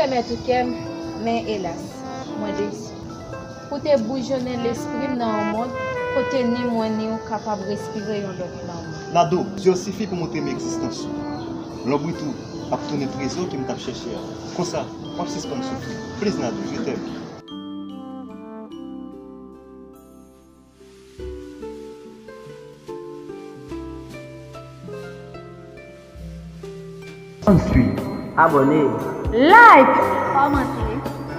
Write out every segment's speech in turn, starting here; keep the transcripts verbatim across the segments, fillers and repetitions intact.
Pèmèt ou kè m, men elas, mwen desi. Pou te boujonnen lespri m nan yon mond kote ni mwen ni ou kapab respire yon lòt lanmou. Nado, di yo sifi pou montre m egzistans ou. Lonbrit ou ap tounen trezò ke m t ap chèche a. Konsa, w ap sispann soufri. Please, Nado, je t'aime. Ann swiv. Abòne. Like. Kòmante.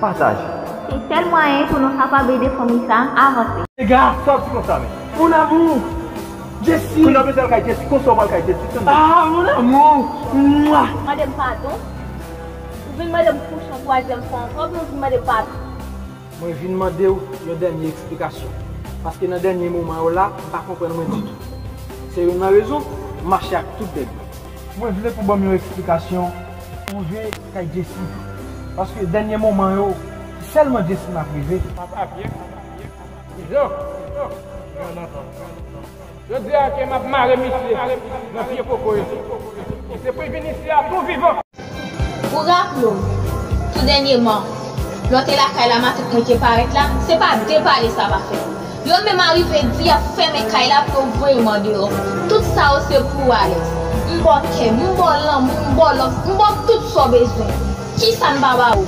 Pataje. Se sèl mwayen pou nou kapab ede fanmi sa a avanse. Dega, sòti konsa, men. Mon amour. Jessie. Kounye a w bezwen al kay Jessie, konsa w pral kay Jessie, tande. Ah, mon amour. Mwa. Mande m padon. Ou vin mande m kouche yon twazyèm fwa ankò, oubyen ou vin mande m padon? Mwen vin mande w yon dènye eksplikasyon. Paske nan dènye moman yo la, m pa konprann mwen ditou. Se youn nan rezon, m mache ak tout bèg mwen. Mwen vle pou ban m yon eksplikasyon. Mwen vle kay Jessie. Paske dènye moman yo, se sèlman Jessie m ap reve. Papa byen, byen, byen. Jan, jan, jan, jan, jan. Jodi a ke m ap mare misye nan pye koko yo. Misye pou vin isi a tou vivan. Ou raple w, tou dènyèman, lè w te lakay la, matant mwen te parèt la, se pa de pale sa pa fè. Yo menm arive di y ap fèmen kay la pou yo voye m andeyò. Tout sa yo se pou ou, Alex. M ba w kè m, m ba w lanmou, m ba w love, m ba w tout sa w bezwen. Kisa m pa ba ou?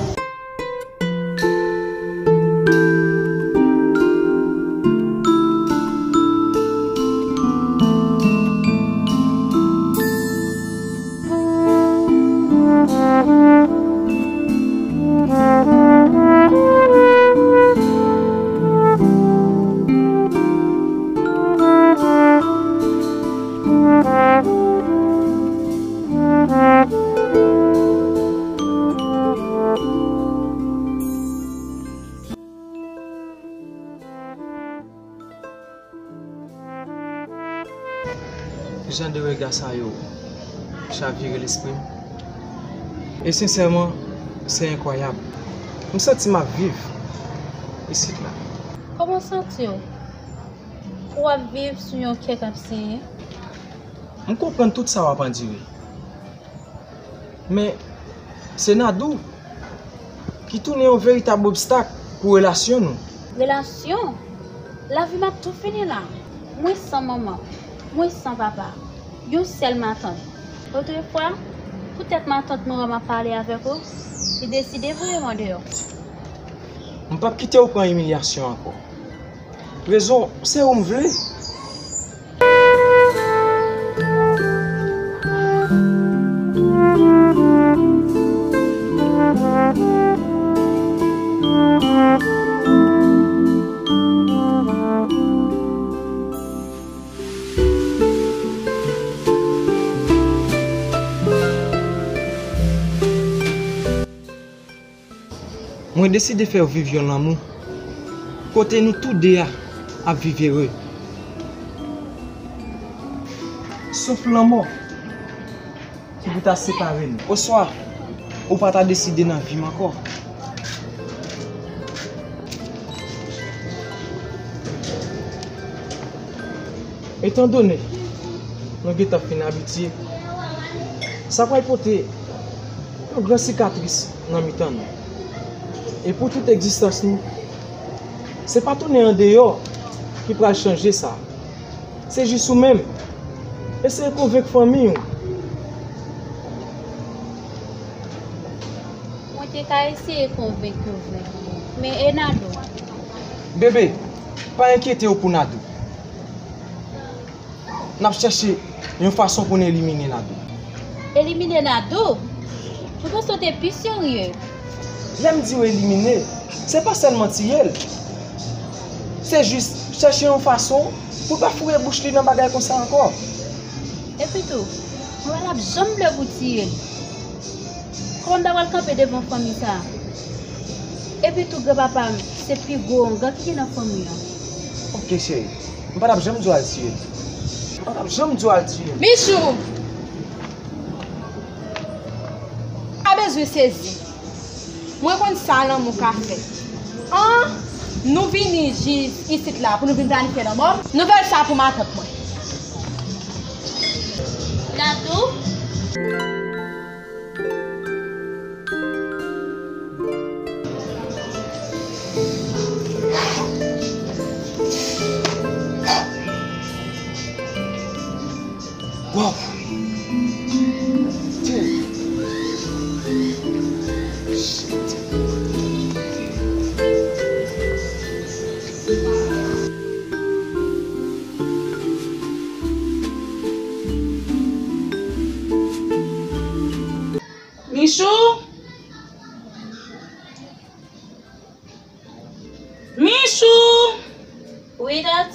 Jan de rega sa yo chavire lespri m. E sensèman, se enkwayab. M santi m ap viv isit la. Kòman w santi w? Ou ap viv sou yon kè k ap senyen? M konprann tout sa w ap andire. Men, se Nadou ki tounen yon veritab obstak pou relasyon nou. Relasyon? Lavi m ap tou fini la. Mwen san manman, mwen san papa, yon sèl matant. Otrefwa, poutèt matant mwen wè m ap pale avèk ou, li deside voye m andeyò. M p ap kite w pran imilyasyon ankò. Rezon, se ou m vle. Mwen deside fè w viv yon lanmou kote nou tou de a ap viv ere. Sof lanmò ki pou ta separe nou. Oswa, ou pa ta deside nan vi m ankò. Etandone nou gentan fin abitye, sa pral pote yon gran sikatris nan mitan nou. E pou tout egzistans nou, se pa tounen andeyò ki pral chanje sa. Se jis ou menm. Eseye konvenk fanmi w. Mwen te ka eseye konvenk yo vre. Men e Nadou? Bebe, pa enkyete w pou Nadou. N ap chèche yon fason pou n elimine Nadou. Elimine Nadou? Mwen panse w te pi serye. Lè m di w elimine, se pa sèlman tiye l. Se jis chèche yon fason pou l pa foure bouch li nan bagay konsa ankò. Epitou, mwen pa t ap janm vle pou tiye l. Kòman m ta pral kanpe devan fanmi sa a? Epitou, granpapa m se pi gwo ongan ki gen nan fanmi an. Ok, cheri. M pa t ap janm di w al tiye l. M pa t ap janm di w al tiye l. Michou! Pa bezwen sezi. Mwen konn sa lanmou ka fè. An, nou vini jis isit la pou nou vin planifye lanmò m? Nouvèl sa pou matant mwen. Dadou?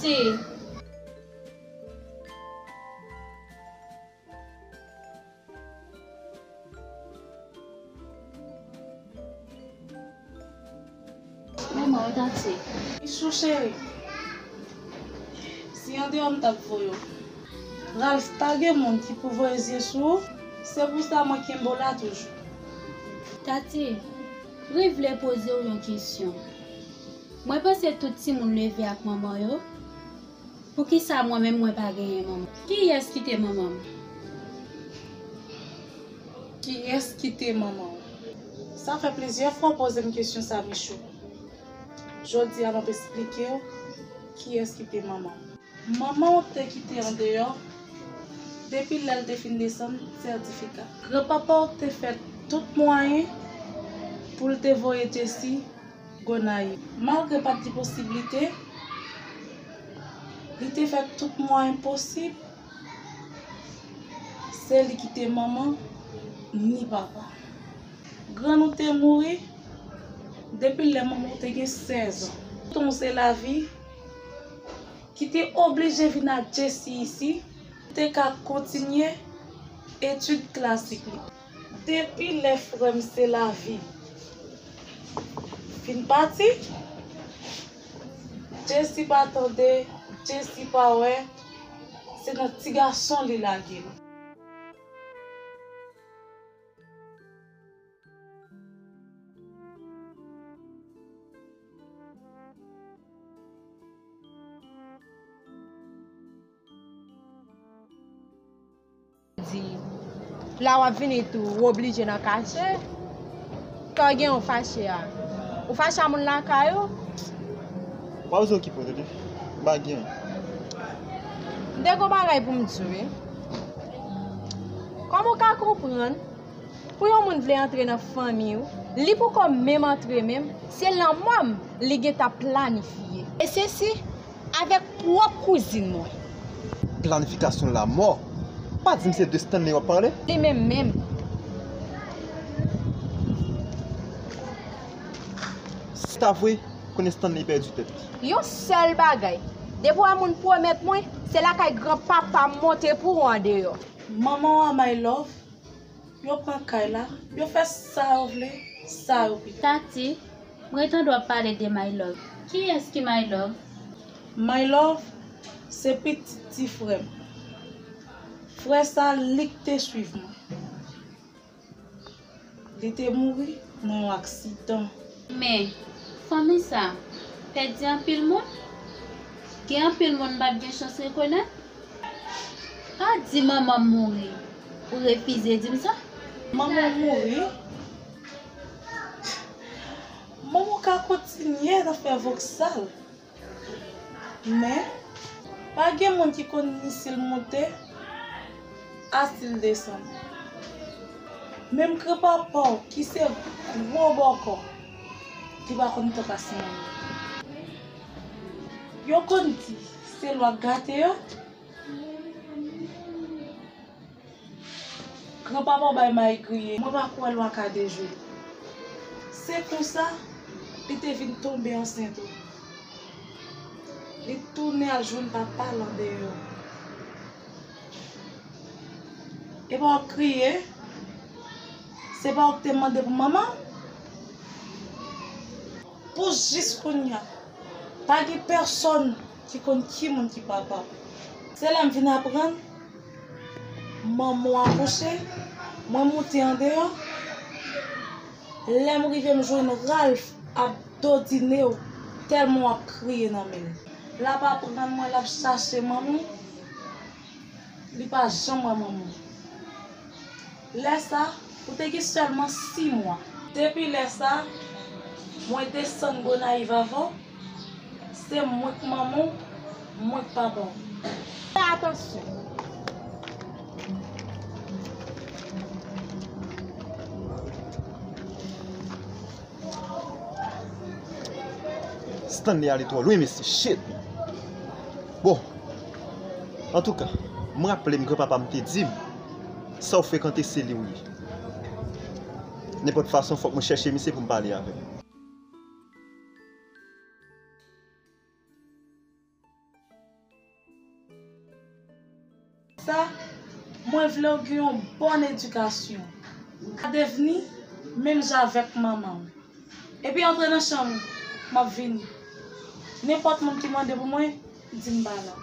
Tati. Manman, Tati. Michou cheri, si andeyò m t ap voye w. Ralph, pa gen moun ki pou voye zye sou ou, se pou sa mwen kenbe w la toujou. Tati, mwen vle poze w yon kesyon. Mwen panse tout timoun leve ak manman yo. Poukisa mwen menm mwen pa genyen manman? Kiyès ki te manman m? Kiyès ki te manman w? Sa fè plizyè fwa w poze m kesyon sa, Michou. Jodi a, m ap esplike w kiyès ki te manman w. Manman w te kite andeyò depi lè l te fin desann sètifika. Granpapa w te fè tout mwayen pou l te voye Jessie Gonayiv. Malgre pa t gen posiblite, li te fè tout mwayen posib. Se li ki te manman ni papa. Grann ou te mouri depi lè manman w te gen sèz an. Tonton w se lavi ki te oblije vin ak Jessie isi, te ka kontinye etid klasik li. Depi lè frè m se lavi fin pati, Jessie pa tande, Jessie pa wè, se nan ti gason li lage l. Di, la w ap vini tou, w oblije nan kache. Kè w gen w fache a. Ou fache a moun lakay ou? Pa bezwen okipe w, tande? M pa gen. M te gon bagay pou m di w, wi. Kòman w ka konprann pou yon moun vle antre nan fanmi w, li poko menm antre menm, se lanmò m li gentan planifye. E sesi avèk pwòp kouzin mwen. Planifikasyon lanmò? Pa di m se de Stanley w ap pale? Li menm menm. Si ta vre, konnen Stanley pèdi tèt li. Yon sèl bagay, depi w wè moun pwomèt mwen, se lakay granpapa m monte pou ou andeyò. Manman w a My Love, yo pran kay la, yo fè sa yo vle, sa yo pito. Tati, mwen tande w ap pale de My Love. Kiyès ki My Love? My Love, se pitit ti frè m. Frè sa, li k te swiv mwen. Li te mouri nan yon aksidan. Men, fanmi sa pèdi anpil moun? Gen anpil moun m pa t gen chans rekonèt? Pa di manman m mouri, ou refize di m sa? Manman w mouri? Manman w ka kontinye nan fè voksal. Men, pa gen moun ki konn ni si l monte, a si l desann. Menm granpapa w ki se gwo bòkò, li pa konn traka si manman. Yo konn di se lwa k gate yo. Granpapa w bay may griye, mwen pa kwè lwa ka dejwe. Se konsa, li te vin tonbe ansent wi. Li tounen al jwenn papa l andeyò. E pa w ap kriye? Se pa ou ki te mande pou manman? Pou jis kounye a, pa gen pèsonn ki konn ki moun ki papa w. Se la m vin aprann, manman w akouche, mwen moute andeyò. Lè m rive, m jwenn Ralph ap dodine w, tèlman w ap kriye nan men l. L ap aprann mwen, l ap chache manman w. Li pa janm wè manman. Lè sa, ou te gen sèlman sis mwa. Depi lè sa, mwen desann Gonayiv avè w. Se mwen k manman w, mwen k papa w. Fè atansyon. Stanley ale twò lwen, mesye. Shit. Bon. Antouka, m raple m granpapa m te di m, sa w frekante, se li w ye. Nenpòt fason, fòk mwen chèche misye pou m pale avè l. Vle w gen yon bòn edikasyon. Ou ka devni menm jan avèk manman w. Epi antre nan chanm ou, m ap vini. Nenpòt moun ki mande pou mwen, di m pa la.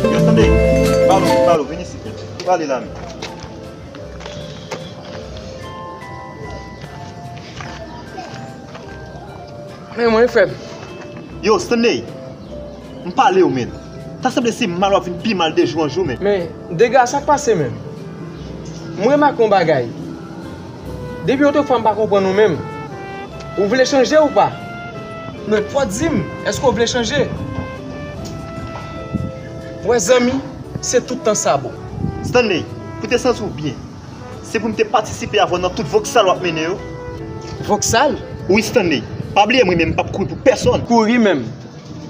Yo, Stanley, pale, pale, vin isit, men. Pale la, men. Men mwen, frè m. Yo, Stanley, m pale w, men. Ta sanble se mal w ap vin pi mal de jou an jou, men. Men, Dega, sa k pase, men? Mwen remake yon bagay. Depi otrefwa m pa konprann ou menm. Ou vle chanje ou pa? Non, fò di m, èske w vle chanje? Wè, zanmi, se tout tan sa bon. Stanley, pou te santi w byen, se pou m te patisipe avè w nan tout voksal w ap mennen yo. Voksal? Wi, Stanley. Pa bliye mwen menm, m p ap kouri pou pèsonn. Kouri menm?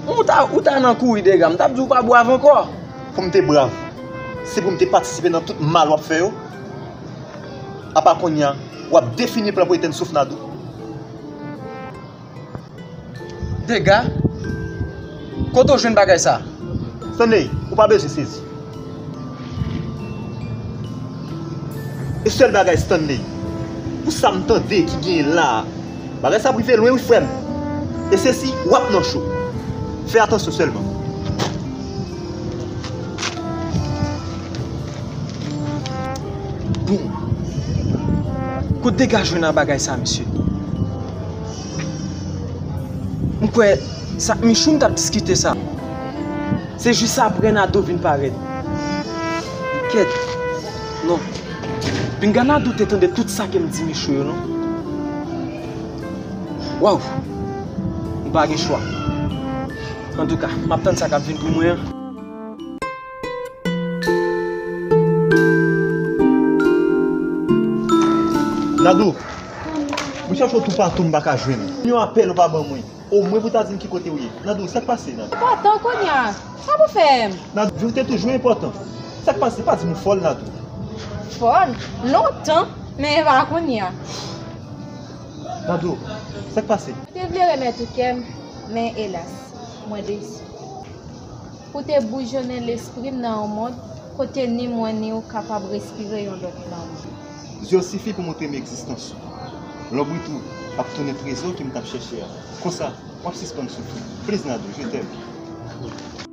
Ou ta, ou ta nan kouri, Dega, m t ap di w pa brav ankò. Pou m te brav, se pou m te patisipe nan tout mal w ap fè yo. Apa kounye a, w ap defini plan pou etèn souf Nadou. Dega, kote w jwenn bagay sa? Stanley, ou pa bezwen sezi. E sèl bagay, Stanley, pou sa m tande ki genyen la a, bagay sa ap rive lwen wi, frè m. E sesi, w ap nan cho. Fè atansyon sèlman. Bon. Kot Dega jwenn nan bagay sa, mesye? M kwè sa ak Michou m t ap diskite sa. Se jis apre Nado vin parèt. Kèt. Non. Pinga Nado te tande tout sa ke m di Michou yo, non. Waw. M pa gen chwa. Antouka, m ap tann sa k ap vin pou mwen an. Nadou, mwen chèche w toupatou, m pa ka jwenn ou. Yon apèl ou pa ban mwen. Omwen pou ta di m ki kote w ye. Nadou, sa k pase, Nadou? Enpòtan kounye a. Sa pou fè m? Nadou, vi w te toujou enpòtan. Sa k pase? Pa di m ou fòl, Nadou. Fòl? Lontan, men pa kounye a. Nadou, sa k pase? Mwen te vle remèt ou kè m, men elas, mwen desi. Pou te boujonnen lespri m nan yon mond kote ni mwen ni w kapab respire yon lòt lang. Zye w sifi pou montre m egzistans ou. Lonbrit ou ap tounen trezò ke m t ap chèche a. Konsa, w ap sispann soufri. Please, Nadou, je t'aime.